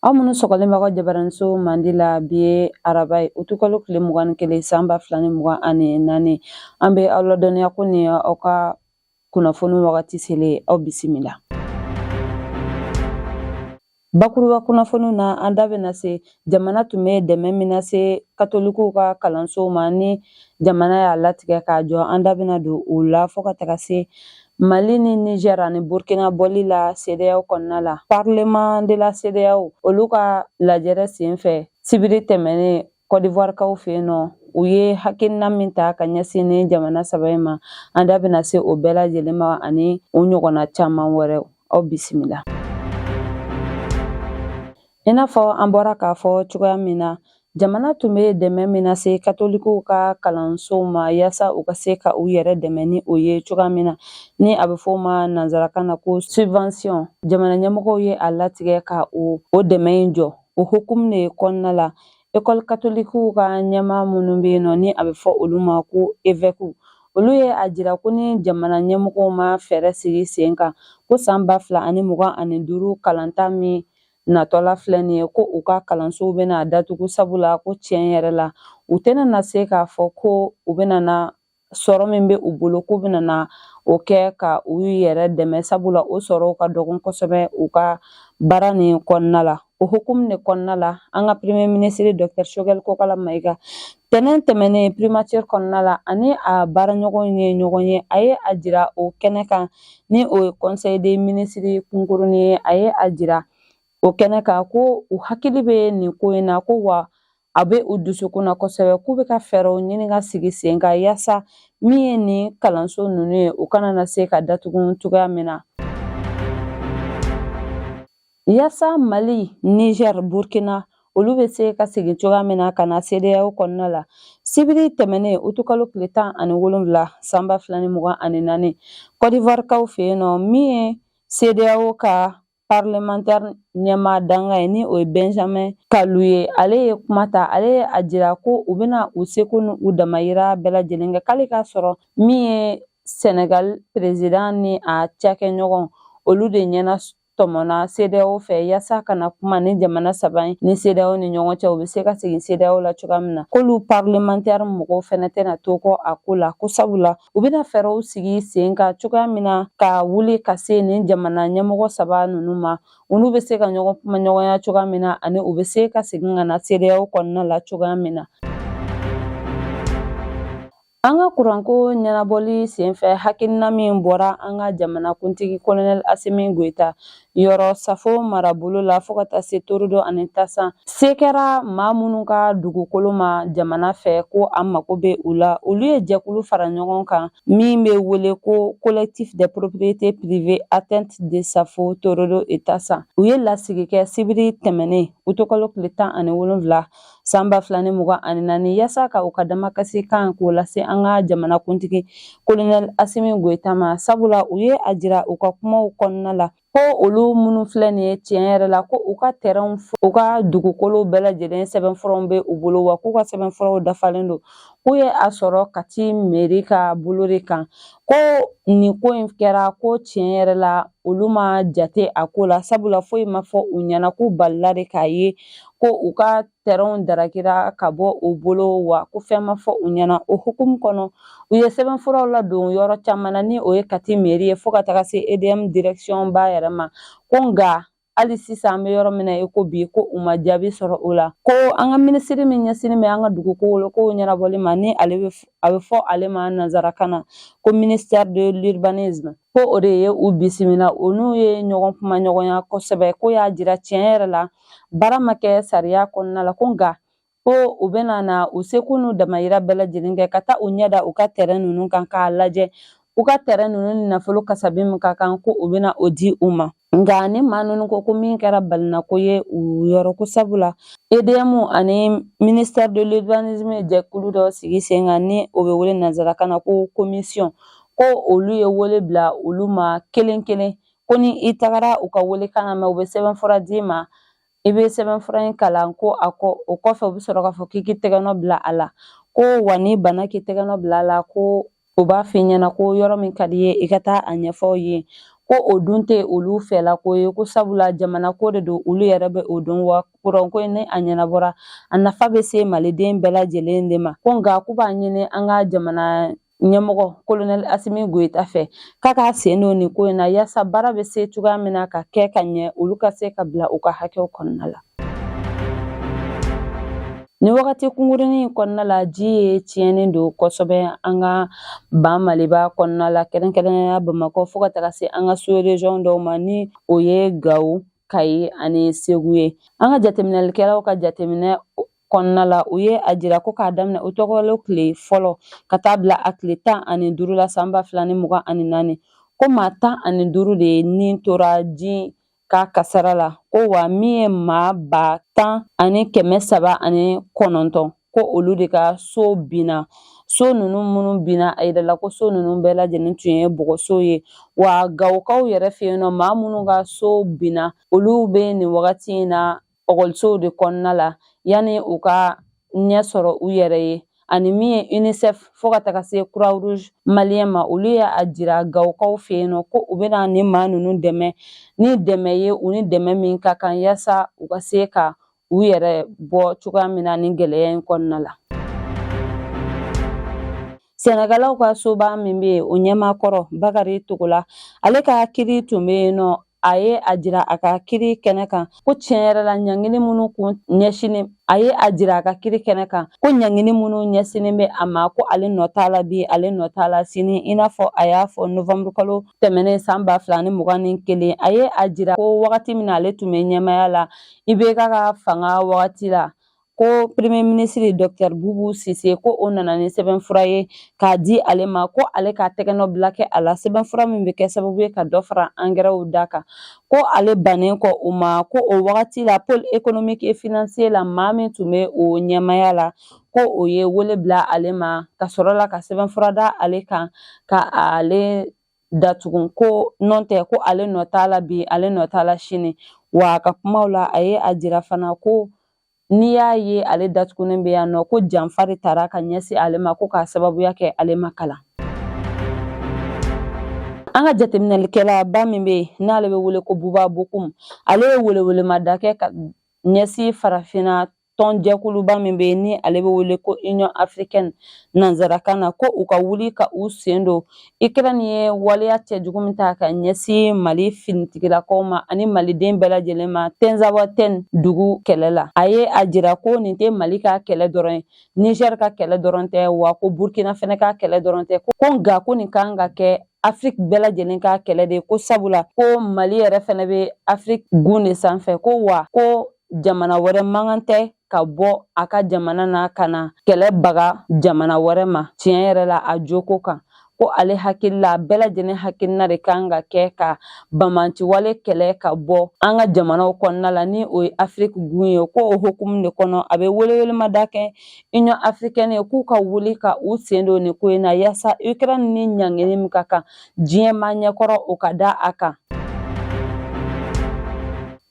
Aw minnu sɔgɔlen b'aw ka jabaraniso mandi la, bi ye araba ye, utukalo tile 21, san 2024. An bɛ aw ladɔnniya ko nin ye aw ka kunnafoni wagati selen. Aw bisimila. Bakuruba kunnafoniw na, an da bɛna se jamana tun bɛ dɛmɛ min lase katolikiw ka kalansow ma, ni jamana y'a latigɛ k'a jɔ. An da bɛna don o la fo ka taga se Mali ni Niger ani Burkina bɔli la CEDEAO kɔnɔna la. Parlement de la CEDEAO, olu ka lajɛrɛ senfɛ sibiri tɛmɛnen Côte d'Ivoire kaw fɛ yen nɔ, u ye hakilina min ta ka ɲɛsin ni jamana saba in ma, an da bɛna se o bɛɛ lajɛlen ma ani o ɲɔgɔnna caman wɛrɛw. Aw bisimila. I n'a fɔ an bɔra k'a fɔ cogoya min na, jamana tun bɛ dɛmɛ min lase katolikiw ka kalansow ma yaasa u ka se ka u yɛrɛ dɛmɛ ni o ye cogoya min na, ni a bɛ fɔ o ma nansarakan na ko subvention, jamana ɲɛmɔgɔw ye a latigɛ ka o dɛmɛ in jɔ. O hukumu de kɔnɔna la, ekɔli katolikiw ka ɲɛmaa minnu bɛ yen nɔ, ni a bɛ fɔ olu ma ko evɛkiw, olu ye a jira ko ni jamana ɲɛmɔgɔw ma fɛɛrɛ sigi sen kan, ko san 2025 kalanta min natɔla filɛ nin ye, ko u ka kalansow bɛna datugu, sabula ko tiɲɛ yɛrɛ la, u tɛna na se k'a fɔ ko u bɛna na sɔrɔ min bɛ u bolo k'u bɛna na o kɛ ka u yɛrɛ dɛmɛ, sabula o sɔrɔw ka dɔgɔn kosɛbɛ u ka baara nin kɔnɔna la. O hukumu de kɔnɔna la, an ka premier ministre Dr Choguel Kokala Mayiga, tɛnɛn tɛmɛnen primature kɔnɔna la, ani a baaraɲɔgɔnw ye ɲɔgɔn ye. A ye a jira o kɛnɛ kan, ni o ye conseil des ministres kunkurunin ye, a ye a jira o kɛnɛ kan ko u hakili bɛ nin ko in na, ko wa a bɛ u dusukun na kosɛbɛ, k'u bɛ ka fɛɛrɛw ɲini ka sigi sen kan yaasa min ye nin kalanso ninnu ye, u kana na se ka datugu cogoya min na. Yaasa Mali, Niger, Burkina, olu bɛ se ka segin cogoya min na ka na CEDEAO kɔnɔna la, sibiri tɛmɛnen utukalo tile 17, san 2024, Côte d'Ivoire kaw fɛ yen nɔ, min ye CEDEAO ka parlementaire ɲɛmaa danga ye, ni o ye Benjamin Kalu ye, ale ye kuma ta. Ale ye a jira ko u bɛna u seko ni u damayira bɛɛ lajɛlen kɛ k'ale k'a sɔrɔ min ye Senegal président ni a cakɛɲɔgɔn, olu de ɲɛna tɔmɔna CEDEAO fɛ yaasa ka na kuma ni jamana saba in ni CEDEAO ni ɲɔgɔn cɛ, u bɛ se ka segin CEDEAO la cogoya min na. K'olu parlementaire mɔgɔw fɛnɛ tɛna to kɔ a ko la, ko sabula u bɛna fɛɛrɛw sigi sen kan cogoya min na ka wuli ka se nin jamana ɲɛmɔgɔ saba ninnu ma, olu bɛ se ka ɲɔgɔn kuma ɲɔgɔnya cogoya min na, ani u bɛ se ka segin ka na CEDEAO kɔnɔna la cogoya min na. An ka kuranko ɲɛnabɔli senfɛ, hakilina min bɔra an ka jamanakuntigi kolonɛli Asimi Goyita yɔrɔ Safo marabolo la fo ka taa se Torodo ani Tasan, se kɛra maa minnu ka dugukolo ma jamana fɛ ko a mako bɛ u la, olu ye jɛkulu fara ɲɔgɔn kan min bɛ wele ko Collectif des propriétés privées atteintes de Safo, Torodo et Tasan. U ye lasigi kɛ sibiri tɛmɛnen utukalo tile 17, san 2024, yaasa ka u ka damakasi kan k'o lase an ka jamanakuntigi kolonɛli Asimi Goyita ma, sabula u ye a jira u ka kumaw kɔnɔna la ko olu minnu filɛ nin ye, tiɲɛ yɛrɛ la, ko u ka tɛrɛnw, u ka dugukolo bɛɛ lajɛlen sɛbɛnfuraw bɛ u bolo, wa k'u ka sɛbɛnfuraw dafalen don, k'u ye a sɔrɔ Kati meri ka bolo de kan, ko nin ko in kɛra ko tiɲɛ yɛrɛ la, olu ma jate a ko la, sabula foyi ma fɔ u ɲɛna, k'u balila de k'a ye ko u ka tɛrɛnw darakira ka bɔ u bolo, wa ko fɛn ma fɔ u ɲɛna. O hukumu kɔnɔ, u ye sɛbɛnfuraw ladon yɔrɔ caman na, ni o ye Kati meri ye fo ka taga se EDM direction ba yɛrɛ ma, ko nka hali sisan an bɛ yɔrɔ min na i ko bi, ko u ma jaabi sɔrɔ o la. Ko an ka minisiri min ɲɛsinnen bɛ an ka dugukolo kow ɲɛnabɔli ma, ni ale bɛ a bɛ fɔ ale ma nanzarakan na ko ministère de l'urbanisme, ko o de ye u bisimila, u n'u ye ɲɔgɔn kuma ɲɔgɔnya kosɛbɛ, ko y'a jira tiɲɛ yɛrɛ la baara ma kɛ sariya kɔnɔna la, ko nka ko u bɛna na u seko n'u damayira bɛɛ lajɛlen kɛ ka taa u ɲɛ da u ka tɛrɛn ninnu kan k'a lajɛ u ka tɛrɛn ninnu ni nafolo kasabi min ka kan, ko u bɛna o di u ma. Nka ni maa ninnu ko ko min kɛra balinako ye u yɔrɔ, ko sabula EDM ani ministère de l'urbanisme jɛkulu dɔ sigi sen kan, ni o bɛ wele nanzarakan na ko commission, ko olu ye wele bila olu ma kelen kelen, ko ni i tagara u ka welekan na mɛn, u bɛ sɛbɛnfura d'i ma, i bɛ sɛbɛnfura in kalan, ko a kɔ o kɔfɛ u bɛ sɔrɔ k'a fɔ k'i k'i tɛgɛnɔ bila a la, ko wa n'i banna k'i tɛgɛnɔ bila a la, ko u b'a f'i ɲɛna ko yɔrɔ min ka di i ye, i ka taa a ɲɛfɔ u ye. Ko o dun tɛ olu fɛla ko ye, ko sabula jamana ko de don, olu yɛrɛ bɛ o dɔn, wa kuranko in ni a ɲɛnabɔra, a nafa bɛ se maliden bɛɛ lajɛlen de ma. Ko nka k'u b'a ɲini an ka jamana ɲɛmɔgɔ kolonɛli Asimi Goyita fɛ k'a k'a sen don nin ko in na, yaasa baara bɛ se cogoya min na ka kɛ ka ɲɛ, olu ka se ka bila u ka hakɛw kɔnɔna la. Nin wagati kunkurunin in kɔnɔna la, ji ye tiɲɛni don kosɛbɛ an ka ba Maliba kɔnɔna la, kɛrɛnkɛrɛnnenya Bamakɔ, fo ka taga se an ka sous région dɔw ma, ni o ye Gawo, Kayi ani Segu ye. An ka jateminɛlikɛlaw ka jateminɛ kɔnɔna la, u ye a jira ko k'a daminɛ utukalo tile fɔlɔ ka taa bila a tile 15 la san 2024, ko maa 15 de ni tora ji ka kasara la, ko wa min ye maa 10,309, ko olu de ka so binna. So ninnu minnu binna, a yirala ko so ninnu bɛɛ lajɛlen tun ye bɔgɔso ye. Wa Gawokaw yɛrɛ fɛ yen nɔ, maa minnu ka so binna, olu bɛ nin wagati in na ɔkɔlisow de kɔnɔna la yanni u ka ɲɛ sɔrɔ u yɛrɛ ye. Ani min ye UNICEF fo ka taga se Croix Rouge malien ma, olu ye a jira Gawokaw fɛ yen nɔ ko u bɛna nin maa ninnu dɛmɛ ni dɛmɛ ye, u ni dɛmɛ min ka kan, yaasa u ka se ka u yɛrɛ bɔ cogoya min na nin gɛlɛya in kɔnɔna la. Sɛnɛkɛlaw ka soba min bɛ yen, o ɲɛmaa kɔrɔ Bakari Togola, ale ka kiri tun bɛ yen nɔ. A ye a jira a ka kiri kɛnɛ kan ko tiɲɛ yɛrɛ la, ɲangini minnu kun ɲɛsinnen, a ye a jira a ka kiri kɛnɛ kan ko ɲangini minnu ɲɛsinnen bɛ a ma, ko ale nɔ t'a la bi, ale nɔ t'a la sini. I n'a fɔ a y'a fɔ novembre kalo tɛmɛnen san 2021, a ye a jira ko wagati min na ale tun bɛ ɲɛmaaya la IBK ka fanga wagati la, ko premier ministre docteur Bubu Sise, ko o nana ni sɛbɛnfura ye k'a di ale ma, ko ale ka tɛgɛnɔbila kɛ a la, sɛbɛnfura min bɛ kɛ sababu ye ka dɔ fara angɛrɛw da kan. Ko ale bannen kɔ o ma, ko o wagati la pôle économique et financier la, maa min tun bɛ o ɲɛmaaya la, ko o ye wele bila ale ma ka sɔrɔ la ka sɛbɛnfura da ale kan ka ale datugu, ko nɔntɛ ko ale nɔ t'a la bi, ale nɔ t'a la sini. Wa a ka kumaw la, a ye a jira fana ko n'i y'a ye ale datugunen bɛ yan nɔ, ko janfa de tara ka ɲɛsin ale ma, ko k'a sababuya kɛ ale ma kalan. An ka jateminɛlikɛla ba min bɛ yen n'ale bɛ wele ko Buba Bokum, ale ye welewelemada kɛ ka ɲɛsin farafinna tɔnjɛkuluba min bɛ yen ni ale bɛ wele ko Union africaine nanzarakan na, ko u ka wuli ka u sen don Ukraine ye waleya cɛjugu min ta ka ɲɛsin Mali finitigilakaw ma ani maliden bɛɛ lajɛlen ma Tɛnzawatɛn dugu kɛlɛ la. A ye a jira ko nin tɛ Mali ka kɛlɛ dɔrɔn ye, Niger ka kɛlɛ dɔrɔn tɛ, wa ko Burkina fɛnɛ ka kɛlɛ dɔrɔn tɛ, ko nka ko nin kan ka kɛ Afrique bɛɛ lajɛlen ka kɛlɛ de ye, ko sabula ko Mali yɛrɛ fɛnɛ bɛ Afrique gun de sanfɛ, ko wa ko jamana wɛrɛ man kan tɛ ka bɔ a ka jamana na ka na kɛlɛ baga jamana wɛrɛ ma tiɲɛ yɛrɛ la a joko kan. Ko ale hakili la, bɛɛ lajɛlen hakilina de kan ka kɛ ka banbaanciwale kɛlɛ ka bɔ an ka jamanaw kɔnɔna la, ni o ye Afiriki gun ye. Ko o hukumu de kɔnɔ, a bɛ welewelemada kɛ Union africaine ye k'u ka wuli ka u sen don nin ko in na, yaasa Ukraine ni ɲangini min ka kan diɲɛ maa ɲɛkɔrɔ, o ka da a kan.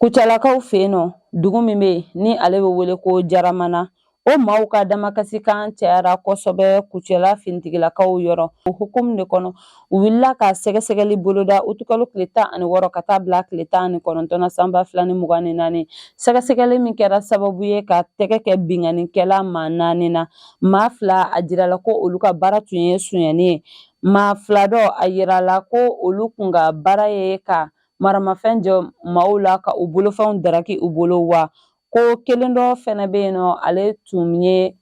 Kucalakaw fɛ yen nɔ, dugu min bɛ yen ni ale bɛ wele ko Jaramana, o maaw ka damakasikan cayara kosɛbɛ Kucala finitigilakaw yɔrɔ. O hukumu de kɔnɔ, u wulila ka sɛgɛsɛgɛli boloda utukalo tile 16 ka taa bila tile 19 na san 2024, sɛgɛsɛgɛli min kɛra sababu ye ka tɛgɛ kɛ binkannikɛla maa naani na. Maa fila, a jirala ko olu ka baara tun ye sonyɛni ye. Maa fila dɔ, a yirala ko olu kun ka baara ye ka maramafɛn jɔ maaw la ka u bolofɛnw daraki u bolo, wa ko kelen dɔ fɛnɛ bɛ yen nɔ, ale tun ye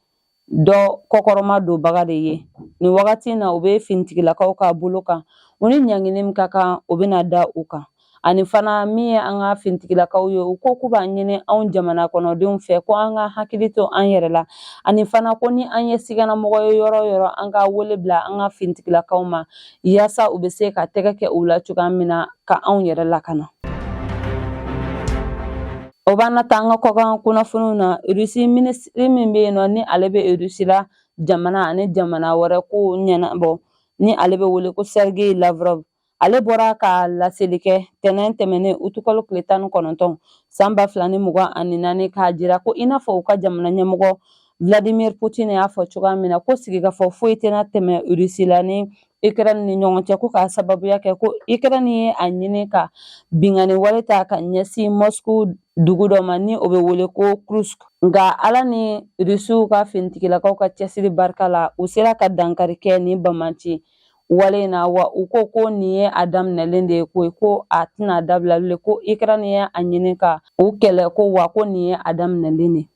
dɔ kɔkɔrɔma donbaga de ye. Nin wagati in na, u bɛ finitigilakaw ka bolo kan, u ni ɲangini min ka kan, o bɛna da u kan. Ani fana, min ye an ka finitigilakaw ye, u ko k'u b'a ɲini anw jamana kɔnɔdenw fɛ ko an ka hakili to an yɛrɛ la, ani fana ko ni an ye siganamɔgɔ ye yɔrɔ o yɔrɔ, an ka wele bila an ka finitigilakaw ma, yaasa u bɛ se ka tɛgɛ kɛ u la cogoya min na ka anw yɛrɛ lakana. O b'an na taa an ka kɔkan kunnafoniw na. Rusi minisiri min bɛ yen nɔ ni ale bɛ Rusi la jamana ani jamana wɛrɛ kow ɲɛnabɔ, ni ale bɛ wele ko Sergei Lavrov, ale bɔra ka laseli kɛ tɛnɛn tɛmɛnen utukalo tile 19 san 2024, k'a jira ko i n'a fɔ u ka jamana ɲɛmɔgɔ Vladimir Putin y'a fɔ cogoya min na ko sigikafɔ foyi tɛna tɛmɛ Russie la ni Ukraine ni ɲɔgɔn cɛ, ko k'a sababuya kɛ ko Ukraine ye a ɲini ka binkanni wale ta ka ɲɛsin Moscou dugu dɔ ma ni o bɛ wele ko Kursk. Nka Ala ni Rusiw ka finitigilakaw ka cɛsiri barika la, u sera ka dankari kɛ nin banbaanci wale in na. Wa u ko ko nin ye a daminɛlen de ye, ko ko a tɛna dabila bilen, ko Ukraine ye a ɲini ka u kɛlɛ, ko wa ko nin ye a daminɛlen de.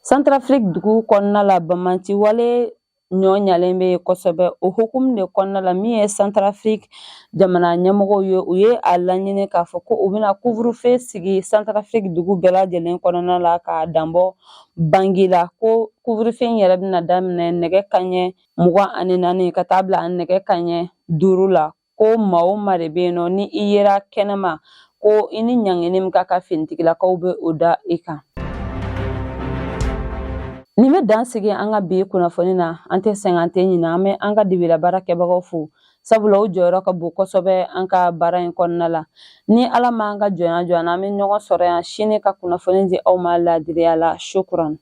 Centrafrique dugu kɔnɔna la, banbaanci wale ɲɔ ɲalen bɛ yen kosɛbɛ. O hukumu de kɔnɔna la, min ye Centrafrique jamana ɲɛmɔgɔw ye, u ye a laɲini k'a fɔ ko u bɛna couvre-feu sigi Centrafrique dugu bɛɛ lajɛlen kɔnɔna la k'a danbɔ Bangui la, ko couvre-feu in yɛrɛ bɛna daminɛ nɛgɛ kanɲɛ 24 ka taa bila nɛgɛ kanɲɛ 5 la, ko maa o maa de bɛ yen nɔ ni i yera kɛnɛma, ko i ni ɲangini min ka kan, finitigilakaw bɛ o da i kan. Nin bɛ dan sigi an ka bi kunnafoni na. An tɛ sɛgɛn, an tɛ ɲinɛ, an bɛ an ka dibila baara kɛbagaw fo, sabula u jɔyɔrɔ ka bon kosɛbɛ an ka baara in kɔnɔna la. Ni Ala ma an ka jɔnya jɔ an na, an bɛ ɲɔgɔn sɔrɔ yan sini ka kunnafoni di aw ma laadiriya la. Shukran.